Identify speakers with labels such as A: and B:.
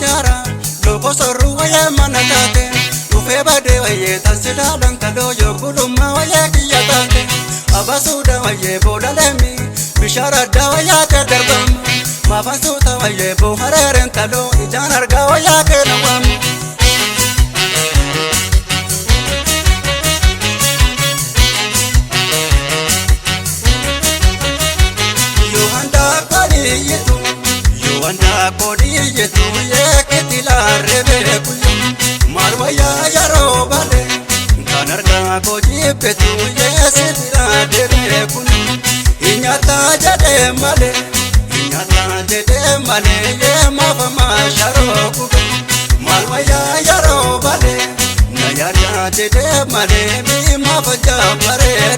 A: jaara loko sorru wayee mana taate dhufee badee wayyee tansidaalan kaloo yoo gulummaa wayyee kiyya taate abasuudha wayyee booda leemmi bishaan addaa wayyaa kee darbama maafan suuta wayyee boohareeren taloo ijaan argaa wayyaa kee na waamu. Yohanda kodiyyetu yeekitilaarre beekuyo maal wayyaa yeroo bale kan argaa koo jibbetu yeesitiraa deebi'e kun hinyataa jedhee malee hinyataa jedhee malee yeemaafamaa sharoo kube maal wayyaa yeroo bale na yaada jedhee malee miimaafa jaabaree.